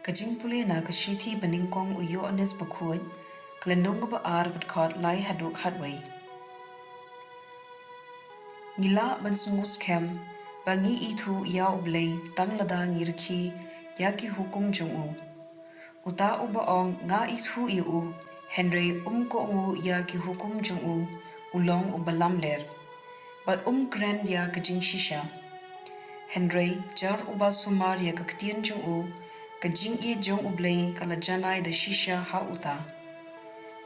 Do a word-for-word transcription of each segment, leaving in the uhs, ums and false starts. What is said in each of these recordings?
Ka jingpule na ka shithi banyngkong u Ïoannis Bakhuid, ka lynnong ba ar, ka dkhot lai haduh khatwei. Ngi lah ban sngewskhem ba ngi ithuh ïa U Blei tang lada ngi rkhie ïa ki hukum jong u. Uta uba ong nga ithuh ïa u, hynrei um kohnguh ïa ki hukum jong u, u long uba lamler, bad um kren ïa ka jingshisha. Hynrei jar uba sumar ïa ka ktien jong u, ka jingïeit jong U Blei ka la janai da shisha ha uta.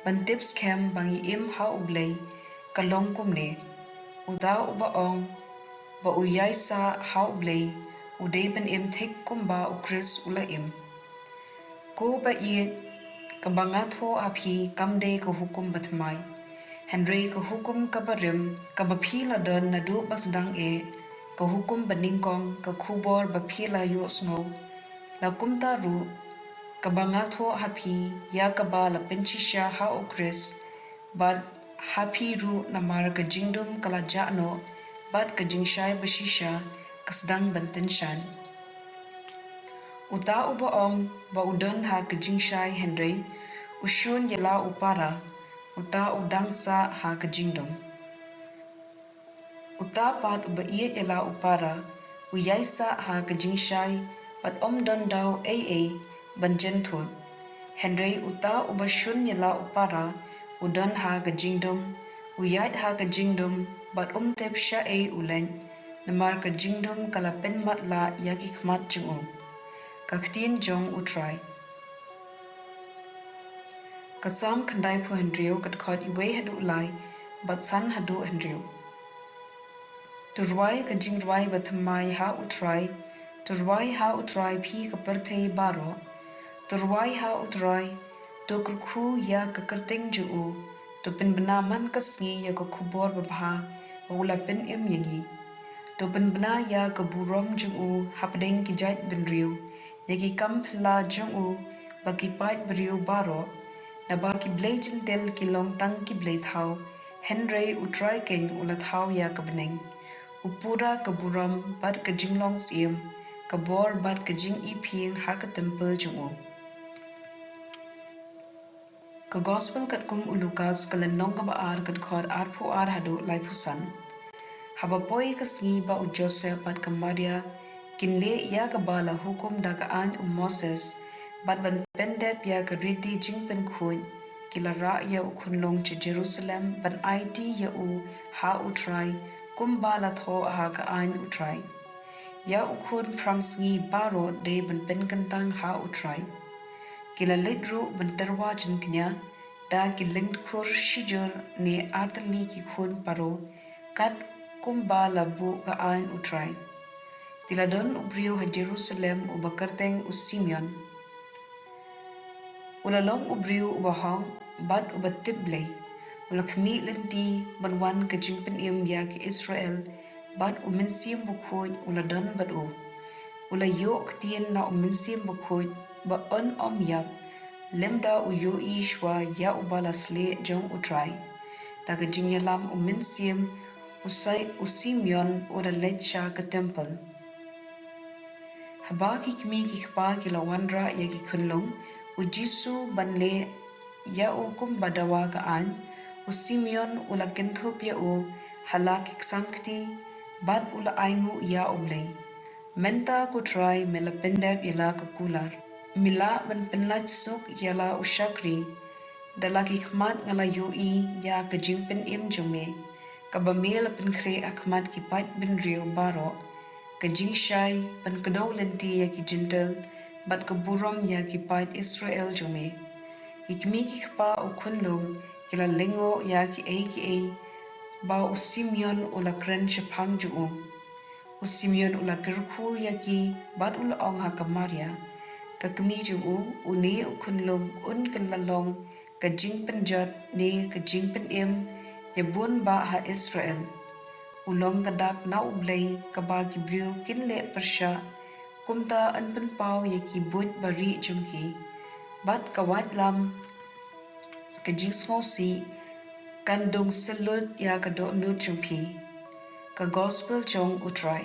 Ban tip skhem ba ngi im ha U Blei ka long kumne: uta uba ong ba u ïaisah ha U Blei, u dei ban im thik kumba U Khrist u la im. Ko ba ïeit, kaba nga thoh ha phi kam dei ka hukum bathymmai, hynrei ka hukum kaba rim, kaba phi la don naduh ba sdang eh, ka hukum banyngkong, ka khubor ba phi la ïohsngew. La kumta ruh, kaba nga thoh ha phi, ïa kaba la pynshisha ha U Khrist, bad ha phi ruh, namar ka jingdum ka la jah noh, bad ka jingshai bashisha ka sdang ban tyngshaiñ. Uta uba ong ba u don ha ka jingshai hynrei u shun ïa la u para, uta u dang sah ha ka jingdum. Uta pat uba ïeit ïa la u para, u ïaisah ha ka jingshai, bad um don daw ei ei ban jynthut. Hynrei uta uba shun ïa la u para, u don ha ka jingdum, u ïaid ha ka jingdum, bad um tip shaei u leit, namar ka jingdum ka la pynmatlah ïa ki khmat jong u. Ka ktien jong U Trai. Ka Salm khyndaiphew hynriew, ka dkhot iwei haduh lai, bad san haduh hynriew. To rwai ka jingrwai bathymmai ha U Trai, to rwai ha U Trai phi ka pyrthei baroh. To rwai ha U Trai, to kyrkhu ïa ka kyrteng jong u, to pynbna man ka sngi ïa ka khubor babha ba u la pynim ïa ngi. To pynbna ïa ka burom jong u hapdeng ki jaitbynriew, ïa ki kam phylla jong u, ba ki paid briew baroh. Naba ki blei jentil ki long tang ki blei thaw, hynrei U Trai keiñ u la thaw ïa ka bneng. U pura ka burom bad ka jinglong syiem, ka bor bad ka jingiphieng ha ka templ jong u. Ka Gospel katkum u Lukas, ka lynnong kaba ar, ka dkhot arphew ar haduh laiphew san. Haba poi ka sngi ba u Joseph bad ka Maria kin leh ïa kaba la hukum da ka aiñ u Moses, bad ban pyndep ïa ka riti jingpynkhuid, ki la rah ïa u khunlung sha Jerusalem ban aiti ïa u ha U Trai, kumba la thoh ha ka aiñ U Trai. Ïa u khun phrangsngi baroh dei ban pynkyntang ha U Trai. Ki la leit ruh ban tyrwa jingkñia, da ki lyngdkhur shijur ne artylli ki khun paro, kat kumba la buh ka aiñ U Trai. Te la don u briew ha Jerusalem uba kyrteng u Simeon. U la long u briew uba hok bad uba tip Blei. U la khmih lynti ban wan ka jingpynim ïa ki Israel, bad U Mynsiem Bakhuid u la don bad u. U la ïoh ktien na U Mynsiem Bakhuid ba un ym ïap, lymda u ïohi shuwa ïa uba la sleh jong U Trai. Da ka jingïalam U Mynsiem, u Sai-, u Simeon u la leit sha ka templ. Haba ki kmie ki kpa ki la wanrah ïa ki khunlung U Jisu ban leh ïa u kumba dawa ka aiñ, u Simeon u la kynthup ïa u ha la ki ksangkti, bad u la ainguh ïa U Blei. Mynta ko Trai, me la pyndep ïa la ka kular. Me lah ban pynlait suk ïa la u shakri. Da la ki khmat nga la ïohi ïa ka jingpynim jong me, kaba me la pynkhreh ha khmat ki paidbynriew baroh, ka jingshai ban kdew lynti ïa ki jentil, bad ka burom ïa ki paid Israel jong me. Ki kmie ki kpa u khunlung ki la lyngngoh ïa kiei kiei ba u Simeon u la kren shaphang jong u. U Simeon u la kyrkhu ïa ki, bad u la ong ha ka Maria, ka kmie jong u, une u khunlung un kylla long ka jingpynjot ne ka jingpynim ïa bun bah ha Israel. U long ka dak na U Blei kaba ki briew kin leh pyrshah, kumta yn pynpaw ïa ki buit barieh jong ki. Bad ka waitlam, ka jingsngewsih, kan dung syllut ïa ka dohnud jong phi. Ka Gospel jong U Trai.